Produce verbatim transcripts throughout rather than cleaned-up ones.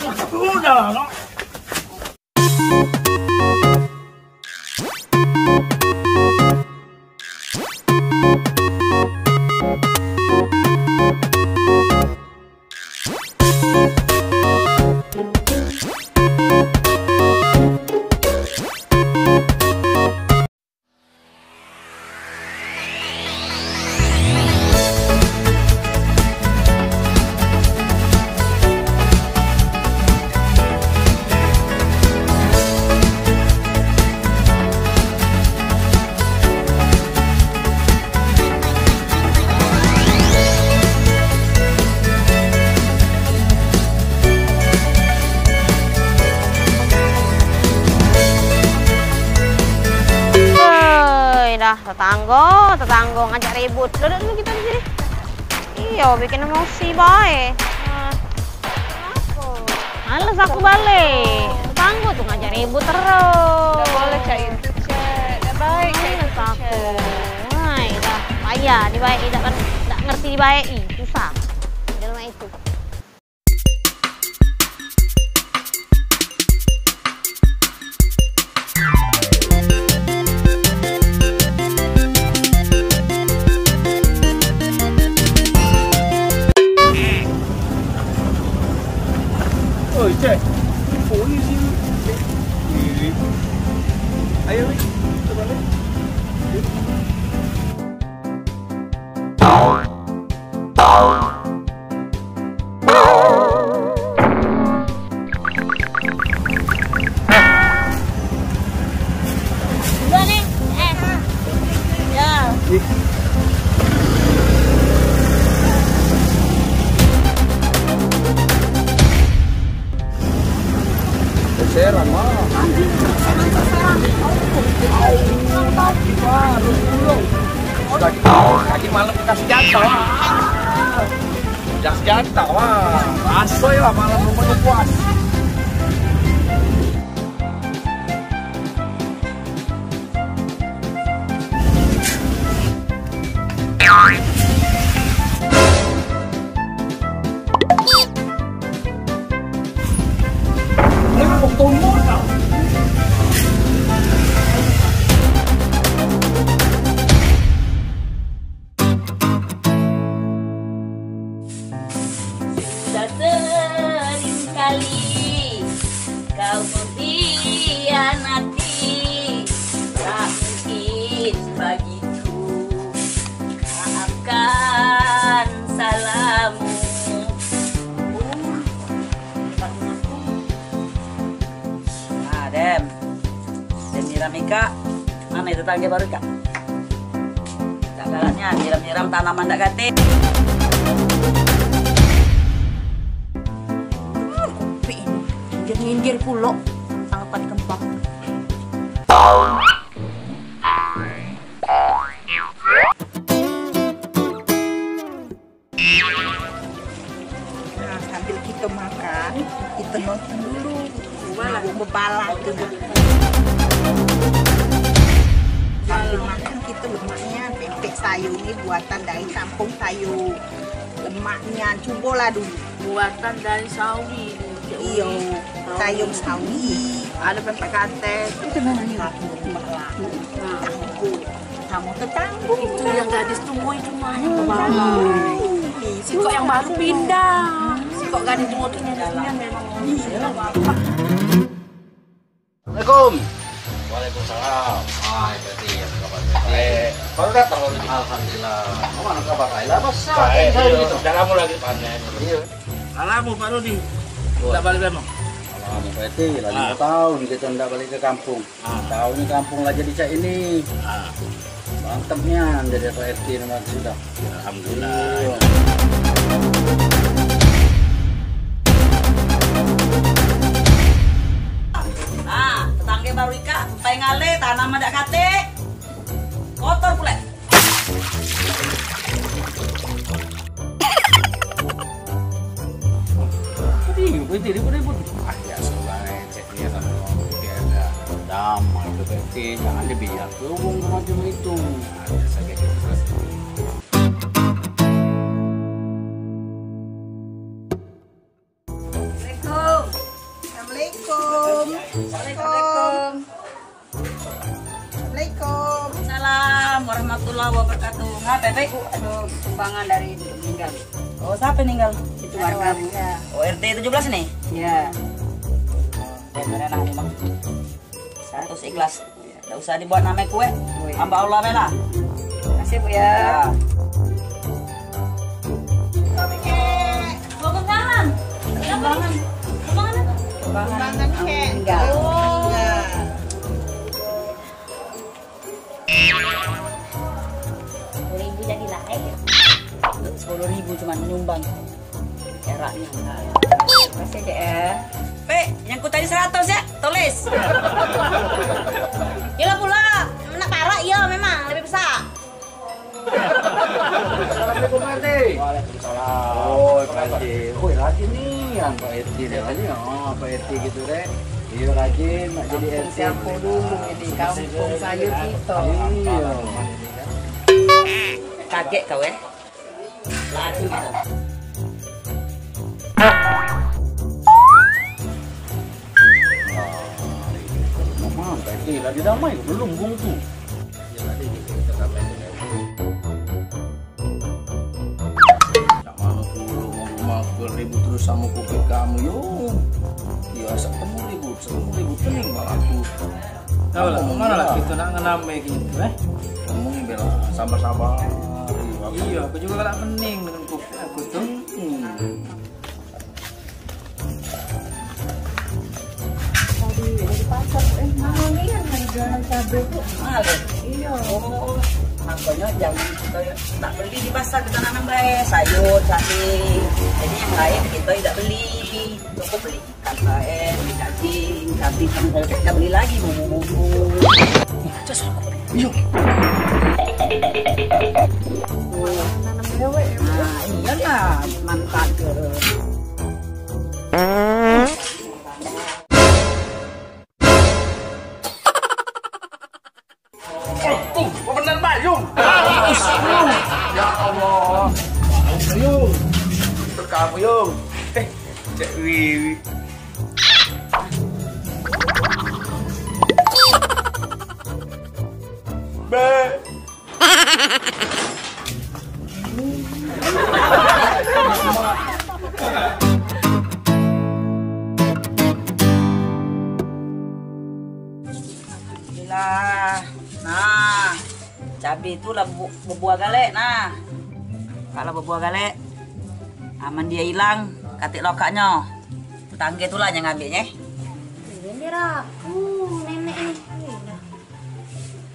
Udah lah, no. Woi, dah tetanggo, tetanggo ngajak ribut. Duduk dulu kita di sini. Iyo, bikin emosi bae. Nah. Males aku balik. Tetanggo tu ngajak ribut terus. Dak boleh cak itu, Cek. Dak baik cak itu, Cek. Hai, dah payah dibaik, dak, dak ngerti dibaik, ih, susah. Dalam itu. Oi, Cek. Oi, sini. Ih. Ayo, weh. Kita balik. Dua nih, eh. Ya. Serang, Mak. Anjing, serang, serang. Au, au, au, au. Tadi, tadi malam kasih jatah. Dah senjata, wah. Asoy lah malam rumah tu puas. Sudah sering kali kau mengkhianati, tak mungkin bagiku maafkan salahmu. Nah, dem. Dem nyiram ikak. Mane tetangga baru ikak? Cak galaknya nyiram-nyiram tanaman dak katek. Hmm, kopi ini. Nyindir-nyindir pulo. Tentang tempat kembang. Nah, sambil kita makan, kita nonton dulu. Bebala tu. Sambil makan kita lemaknya, pempek sayur ni buatan dari kampung sayur. Lemaknya, cubolah dulu. Buatan dari Sawi. Iyo, sayur Sawi. Ada pempek katek. Itu mana ni? Campur. Kamu tetanggu. Itu yang gadis tuo itu mah yang bebala. Sikok yang baru pindah. Sikok gadis tuo tu yang memang. Assalamualaikum. Waalaikumsalam. Wah, berarti ya kabar berarti. Baru datang baru. Alhamdulillah. Mana kabar Laila? Baik, iya. Dah lama lagi panen. Iya. Dah lama Pak Rudi. Wah. Dak balik lama. Lama berarti, lah lima tahun kita ndak balik ke kampung. Ah. Tahu ni kampung lah jadi cak ini. Ah. Mantap nian jadi R T nama sudah. Alhamdulillah. Iya. Nah, tetangga baru ikak, pai ngale, tanam dak katek. Kotor pulek. Tadi, berhenti, ribut-ribut. Ah, ya sudah, eh, cek dia sama orang. Dia ada damai tu, berhenti. Jangan dibiar ke wong macam itu. Ada saja kita. Assalamualaikum. Assalamualaikum. Assalamualaikum. Waalaikumsalam warahmatullahi wabarakatuh. Ngape, Bek? Ada sumbangan dari meninggal. Oh, siapa meninggal? Itu warga. Oh, R T tujuh belas nih? Iya. Beneran anu, Bang. Seratus ikhlas. Ndak usah dibuat name kue. Hamba Allah be lah. Makasih, Bu, ya. Ya. Sumbangan. Sumbangan. Sumbangan apa? Sumbangan, Kek. Meninggal. Oh. Sepuluh ribu jadi lahir. Sepuluh ribu cuma nyumbang. Eraknya. Makasih, Dek, ya. Pe, yang ku tadi seratus ya, tulis. Gila pula, nak parak iya memang lebih besar. Assalamualaikum, Pak R T. Waalaikumsalam. Oh, Pak R T. Oh, lagi nih yang Pak R T dia tadi. Oh, Pak R T gitu deh. Iya, lagi nak jadi R T. Kampung siapa dulu ini? Kampung saya kita. Iya. Kaget kau, eh? Laju kita. Mama, tadi lagi damai belum, Bung, tu? Ya, tadi kita damai dengan. Tak mau dulu, mau, mau ribut terus sama kuping kamu, yo. Ya, asal kamu ribut, asal kamu ribut, pening malah aku. Tahu lah, mana lah kita nak ngenambe gitu, eh? Ngomongin bela, sabar-sabar. Iya, aku juga galak pening dengan kopi aku tuh. Hmm. Tadi dari pasar, eh, mahal nih yang harga cabai tuh. Mahal ya? Iya. Oh, makanya jangan kita tak beli di pasar, kita nanam bae sayur, cabai. Jadi yang lain kita tidak beli, cukup beli. Tambahin daging, cabe, kita beli lagi bumbu-bumbu. Iyo. Nah, iyalah, mantap. Oh, tuh, bener, Bayung. Ya Allah. Bayung. Itu kamu, Yung. Eh, Cek Wiwi. Be. Alhamdulillah. Nah, cabe tu lah bebu-, bebuah galek, nah. Kak lah bebuah galek. Amen dia ilang, katik lokaknyo. Tetangge tu lah yang ngambeknye. Ini aku, nenek ni.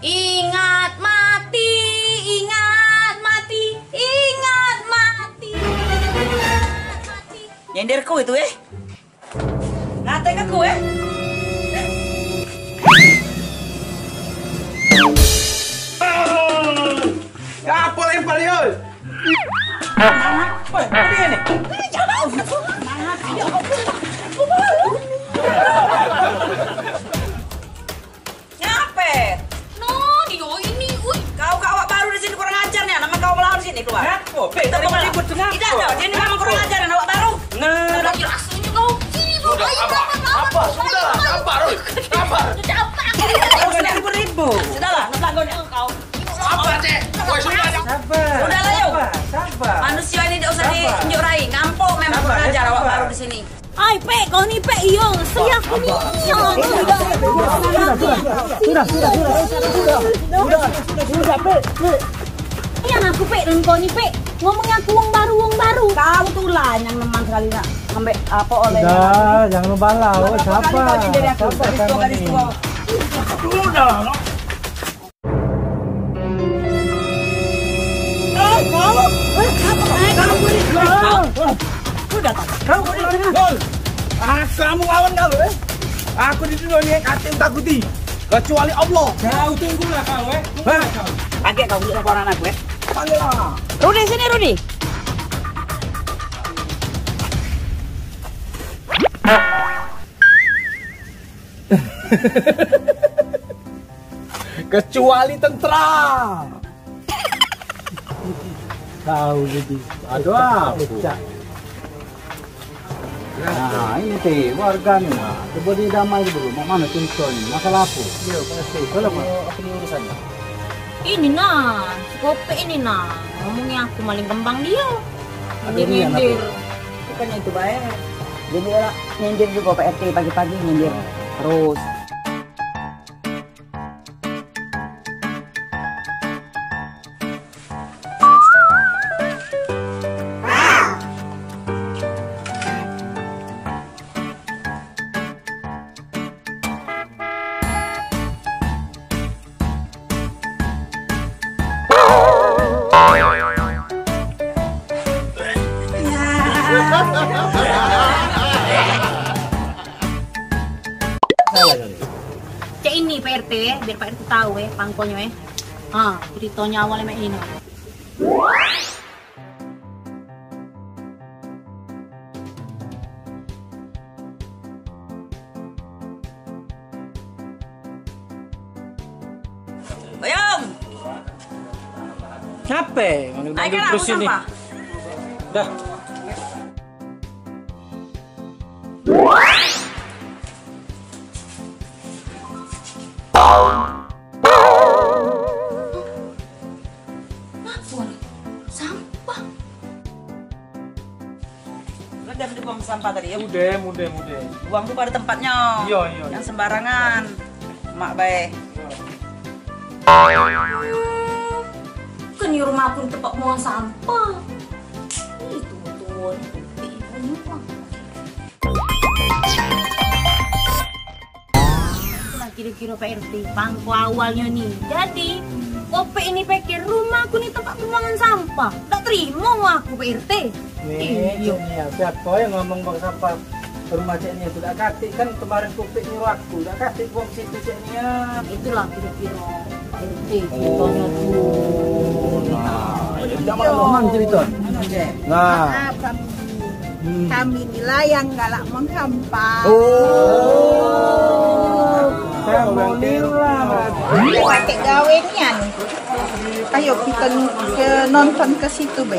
Ingat mati, ingat mati, ingat mati, ingat mati. Nyenderku itu, eh. Ngatek aku, eh. Apa lempar dia? Woi, apa dia ni? Ngape? No, dio ini, ui. Kau ke awak baru di sini kurang ajar ni, nama kau melawan sini keluar. Ngapo? Pe, kita mau ribut tu ngapo? Tidak ada, dia ni memang kurang ajar awak baru. Nah, lagi rasanya kau. Sini, kau. Sudah, ayo, apa? Apa? Sudah, sabar, oi. Sabar. Sudah, apa? Kau sudah ribut-ribut. Sudahlah, nak lagu ni kau. Sabar, Cek. Woi, sudah, Cek. Sabar. Sudahlah, yo. Sabar, sabar. Manusia ini tidak usah diinjuk rai. Ngampuk memang kurang ajar awak baru di sini. Ai, Pek, kau ni, Pek, iyo, seri aku ni. Sudah, sudah, sudah, sudah, sudah, sudah, Pek, Pek. Iyo, aku, Pek, dengan kau ni, Pek. Ngomong aku wong baru, wong baru. Kau tu lah yang neman sekali nak ngambek apa oleh. Sudah, jangan membalau. Sabar, sabar, sabar. Sudah. Aku lawan kau, eh. Aku di dunia ni kate takuti kecuali Allah. Kau tunggulah kau, eh. Tunggulah kau. Kaget kau, tunggu laporan aku, eh. Panggil lah. Rudi, sini, Rudi. Kecuali tentera. Kau jadi. Aduh, apa? Pecah. Nah, ini teh warga ni nah. Coba dia damai dulu. Mak mana cerita ni? Masalah apa? Iya, Pak R T. Kalau apa? Apa ni urusannya? Ini nah, si Kopek ini nah. Ngomongnya aku maling kembang dia. Ada nyindir. Bukannya itu baik. Jadi orang nyindir juga Pak R T pagi-pagi nyindir terus. Cek ini Pak R T, biar Pak R T tahu eh, pangkonyo eh. Ha, ceritanya awalnya mak ini. Bayang. Capek, manggil-manggil terus ini. Dah. Ngapun? Sampah. Udah dibuang sampah tadi ya? Udah, udah, udah. Buang tuh pada tempatnya. Iya, iya. Yang sembarangan. Mak bae. Kan di rumah aku tempat buang sampah. Itu betul. Itulah kira-kira Pak R T, pangko awalnya ni. Jadi, Kopek ini pikir rumahku ni tempat pembuangan sampah. Tak terima aku Pak R T. Nih, iya. Cek Nia, siapa yang ngomong buang sampah ke rumah Cek Nia tu? Dak katik kan kemarin Kopek nyuruh aku, dak katik buang situ Cek Nia. Itulah kira-kira Pak R T ceritanya tu. Nah, ini dah malam cerita. Nah. Maaf, kami Hmm. Kami ni lah yang galak menghampa. Oh. Kamu ni lah berarti. Pakai gawe nian. Ayo kita ni ke nonton ke situ be.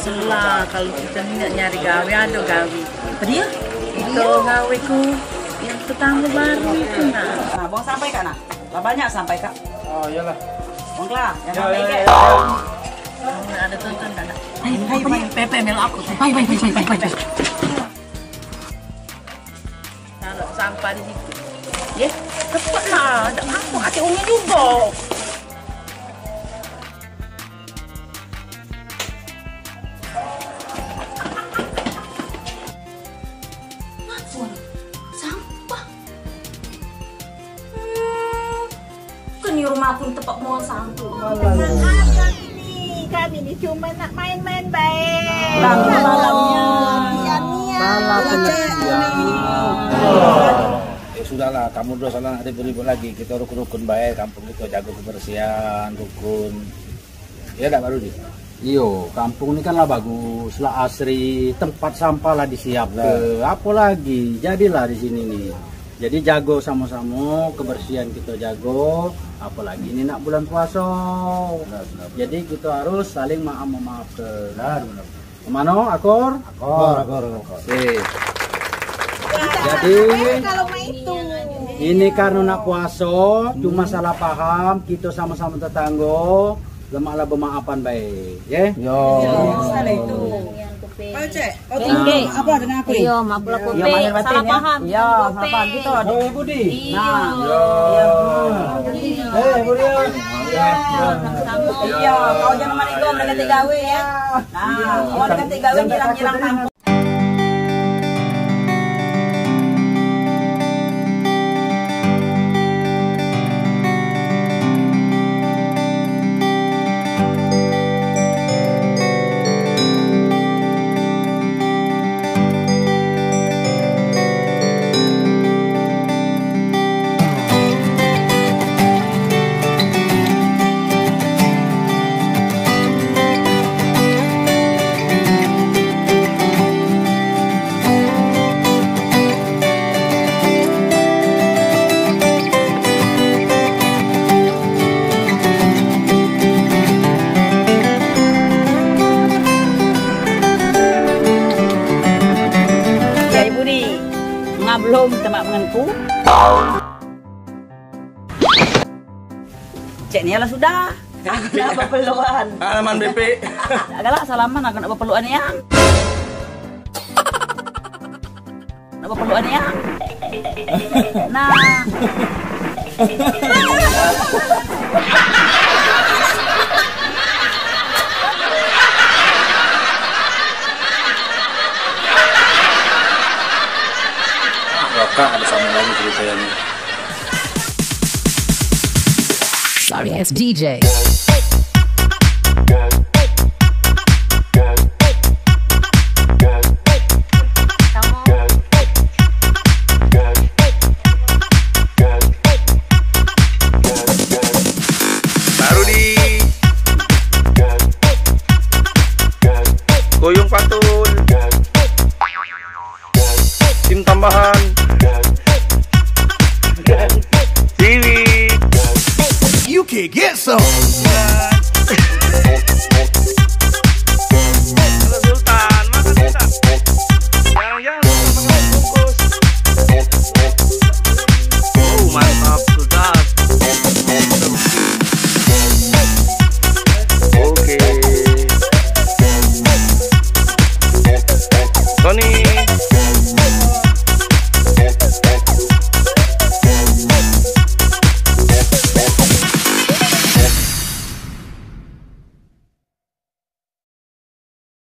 Selah kalau kita ni nak nyari gawe, ada gawe. Apa dia? Itu gawe ku yang pertama baru itu nah. Nah, buang sampai kak nak. Lah banyak sampai kak. Oh iyalah. Buang kelah. Yang sampai ya, ya, ya. Ada tonton tak nak? Hai, hai, hai, Pepe mel aku. Hai, hai, hai, hai, hai, hai. Taruh sampah di situ. Ye, cepet lah. Ada apa? Ada umi juga. Ngapun? Sampah. Hmm, kan di rumah aku tempat buang sampah. Maaf kami ni, kami ni cuma nak main-main bae. Salah pengertian. Ya sudahlah, kamu dua salah nak ribut-ribut lagi. Kita rukun-rukun bae, kampung kita jago kebersihan, rukun. Ya dak, Pak Rudi? Iyo, kampung ni kan lah bagus, lah asri, tempat sampah lah disiapke. Apo lagi? Jadilah di sini ni. Jadi jago samo-samo, kebersihan kito jago, apolagi ni nak bulan puaso. Jadi kito harus saling maaf memaafke. Mano, akur? Akur, akur, akur. Sip. Jadi, ini karno nak puaso, cuma salah paham, kito samo-samo tetanggo, lemaklah bemaafan bae, ye? Yo. Salah itu. Kau cek, kau tu apa dengan aku? Iyo, maaf lah, Kopek. Salah paham. Iyo, salah paham kito. Oh, Budi. Iyo. Nah. Iyo. Eh, Budi. Iyo, kau jangan maling, kau nak ganti gawe, ya. Nah, awak ganti gawe nyiram-nyiram kampung. Nga belum temak mengenku. Cek ni lah sudah. Nak bepeluan. Alaman B P. Galak salaman aku nak bepeluan ya. Nak bepeluan ya. Nah. Rokok ada sama lagi ceritanya. Sorry ass D J. Baru di Goyong Patul. Tim tambahan. Siwik. You can get some.